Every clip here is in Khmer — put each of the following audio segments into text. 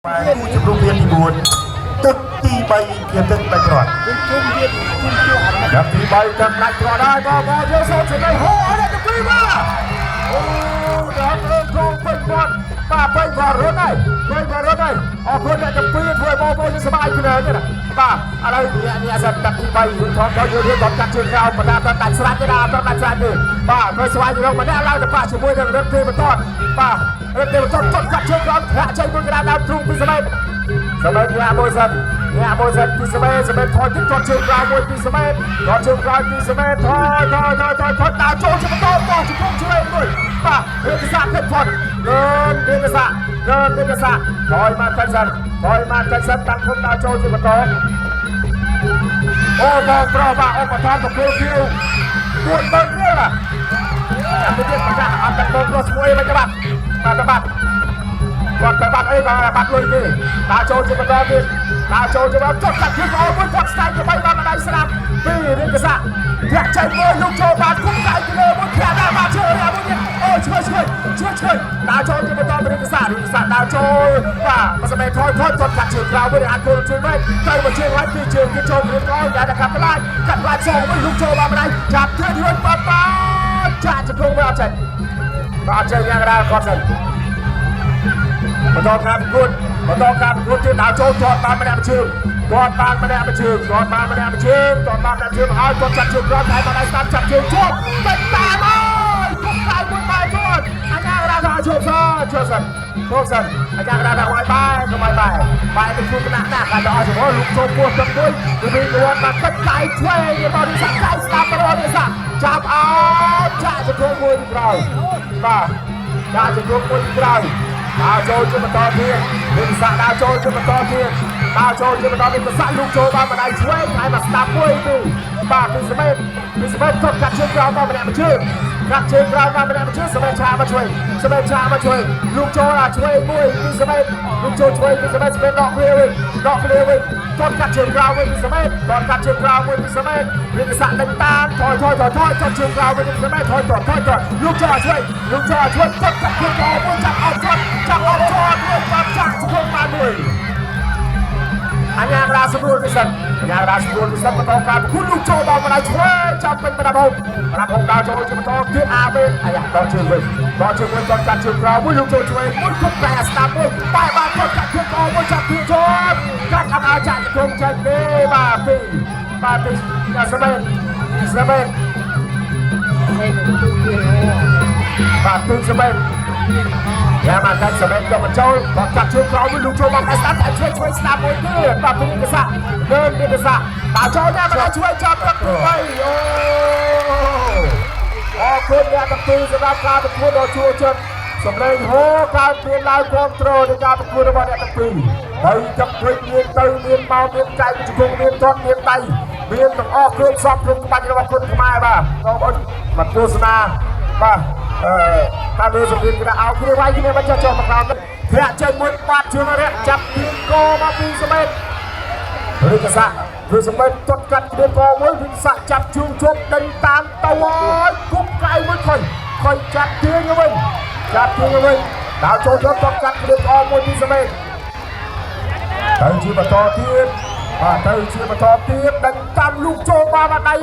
គូជំរុំវាទី4ទឹកទី3ជាទឹកដាច់គ្រាប់ ជុំទៀតជុំជួអត់ ទឹកទី3ទឹកដាច់គ្រាប់ហើយបងបងយកសូមចំណេញហូអត់ទឹកទីបាទអូដល់លើក្រុងពេញគាត់បាទពេញគាត់រត់ហើយពេញគាត់រត់ហើយអរគុណអ្នកទាំងពីរធ្វើឲ្យបងប្អូនសប្បាយគ្នាទេណាបាទឥឡូវអ្នកអ្នកសិនទឹកទី3រឿងថតដល់យើងរឿងគាត់កាត់ជើងក្រោមបណ្ដាតដាច់ស្រាច់ទេណាអត់ដាច់ស្រាច់ទេបាទធ្វើស្វែងរកម្នាក់ឡើងទៅប៉ះជាមួយនឹងរឹតទីបន្តបាទរឹតទីបន្តគាត់កាត់ជើងក្រោមធាក់ចេញមួយកណ្ដាលដើមទ្រូងពីសម័យ សម័យញាមួយសិនញាមួយសិនពីសម័យសម័យថយទៀតគាត់ជើងក្រោយមួយពីសម័យគាត់ជើងក្រោយពីសម័យថយថយថយថយថយដើរចូលជាបន្តបោះជង្គង់ឆ្វេងមួយបាទរៀបសាគិតផុតលឿនរៀបសាលឿនរៀបសាថយមកតិចសិនថយមកតិចសិនតាំងគុំដើរចូលជាបន្តអូបងប្រុសបាទអូបឋមទទួលខៀវពួនបើរៀលបាទចាំទៅទៀតប្រកាសអត់តែបងប្រុសស្មួយមិនបាត់បាទបាត់ គាត់ទៅបាត់អីបាទបាត់លុយទេដើរចូលជាបន្តទៀតដើរចូលជាបន្តចុះកាត់ជើងអូមួយគាត់ស្ដាយទៅបីបានម្ដាយស្ដាប់ពីរៀងកសាធាក់ចេញមួយលោកចូលបានគុំដៃទៅលើមួយធាក់ដែរបាទជើងរៀងមួយទៀតអូឆ្វេងឆ្វេងឆ្វេងឆ្វេងដើរចូលជាបន្តរៀងកសារៀងកសាដើរចូលបាទបើសម័យថយថយគាត់កាត់ជើងក្រៅវិញអាចគោលជួយវិញទៅមកជើងឡើងពីជើងគេចូលរៀងក្រោយតែកាត់ផ្លាច់កាត់ផ្លាច់សងវិញលោកចូលបានម្ដាយចាប់ទៀតរួចបាទបាទចាក់ជង្គង់វិញអត់ចេញបាទចេញយ៉ាងណាគាត់សិន បន្តការប្រកួតបន្តការប្រកួតទៀតដើរចូលទាត់បានម្នាក់មួយជើងទាត់បានម្នាក់មួយជើងទាត់បានម្នាក់មួយជើងទាត់បានម្នាក់ជើងហើយគាត់ចាប់ជើងក្រោយតែបានដៃស្ដាំចាប់ជើងជាប់ពេញតាមហើយគុំដៃមួយបាយគាត់អញ្ញារ៉ាថាជប់សិនជប់សិនជប់សិនអញ្ញារ៉ាថាបាយបាយកុំបាយបាយបាយទៅជួបណាស់ណាស់តែដល់អស់ចំហលោកចូលពោះទឹកមួយគឺមានគាត់បានទឹកដៃឆ្វេងរបស់រិសាដៃស្ដាំរបស់រិសាចាប់អោចាក់ជង្គង់មួយពីក្រោយបាទចាក់ជង្គង់មួយពីក្រោយ ដើរចូលជាបន្តទៀតមានសាក់ដើរចូលជាបន្តទៀតដើរចូលជាបន្តទៀតសាក់លោកចូលបានម្ដាយឆ្វេងហើយមកស្ដាប់មួយពីបាទពីសមេតពីសមេតគាត់កាត់ជើងក្រោមមកម្នាក់មួយជើងកាត់ជើងក្រោមមកម្នាក់មួយជើងសមេតឆាមកឆ្វេងសមេតឆាមកឆ្វេងលោកចូលអាឆ្វេងមួយពីសមេតលោកចូលឆ្វេងពីសមេតសមេតដកគ្នាវិញដកគ្នាវិញគាត់កាត់ជើងក្រោមវិញពីសមេតគាត់កាត់ជើងក្រោមមួយពីសមេតវាសាក់ដេញតាមថយថយថយថយថយជើងក្រោមវិញពីសមេតថយថយថយថយលោកចូលអាឆ្វេងលោកចូលអាឆ្វេងគាត់កាត់ជើងក្រោមមួយចាប់អត់គាត់ចាប់អត់គាត់មួយបាត់ចាក់ជង្គង់បានមួយអញ្ញាក្រាស្រួលពិសិដ្ឋអញ្ញាក្រាស្រួលពិសិដ្ឋបន្តការប្រគួតលោកចូលដល់ម្ដាយឆ្វេងចាប់ពេញប្រដាប់ហូបប្រដាប់ហូបដល់ចូលជាបន្តទៀតអាវេអាយ៉ាដល់ជើងវិញដល់ជើងវិញគាត់កាត់ជើងក្រោមមួយលោកចូលឆ្វេងមួយគប់តែស្ដាប់មួយបែបបានគាត់កាត់ជើងក្រោមមួយចាប់ទៀតចូលកាត់អត់ឲ្យចាក់ជង្គង់ចេញទេបាទពីបាទពីសមេតសមេត នេះទូគេ បាទទូសមេតយ៉ាមកកាត់សមេតយកមកចូលគាត់កាត់ជើងក្រោមមួយលោកចូលមកស្ដាប់តែឆ្វេងឆ្វេងស្ដាប់មួយទៀតបាទពីកសាเดินពីកសាដល់ចូលដែរមកឆ្វេងចាប់ទឹកទី3អូអរគុណអ្នកទាំងពីរសម្រាប់ការប្រកួតដ៏ជួរចិត្តសម្លេងហូកើតមានឡើងគ្រប់គ្រងនៃការប្រកួតរបស់អ្នកទាំងពីរហើយទឹកព្រិចមានទៅមានមកមានចែកជង្គង់មានទាត់មានដៃមានទាំងអស់គ្រឿងសពគ្រប់ក្បាច់របស់គុណខ្មែរបាទបងប្អូនមកទស្សនាបាទអឺតាមលើសម្រៀងគេអោគ្នាវាយគ្នាមិនចុះចុះមកក្រោមធាក់ចេញមួយបាត់ជើងរះចាប់ពីកមកពីសមេតឬកសាឬសមេតទាត់កាត់គ្នាកមួយវិសាចាប់ជើងជាប់ដេញតាមទៅហើយគប់កៅមួយខុយខុយចាប់ទាញវិញចាប់ទាញវិញដល់ចូលជាប់ទាត់កាត់គ្នាកមួយពីសមេតទៅជាបន្តទៀតបាទទៅជាបន្តទៀតដេញតាមលោកចូលបាមកដៃ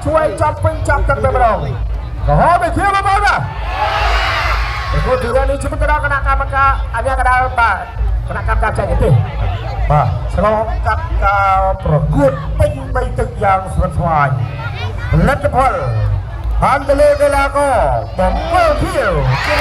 ជួយចាប់ពេញចាប់ទឹកតែម្ដងក្រហមឯធៀបបងប្អូនបាទប្រកួតទីនេះជាបន្តដល់គណៈកម្មការអញ្ញាកដាលបាទគណៈកម្មការចែកទេសបាទឆ្លងកាត់ការប្រកួតពេញបីទឹកយ៉ាងស្វិតស្វាញលទ្ធផលបានទៅលើកីឡាករបំពើភៀវជា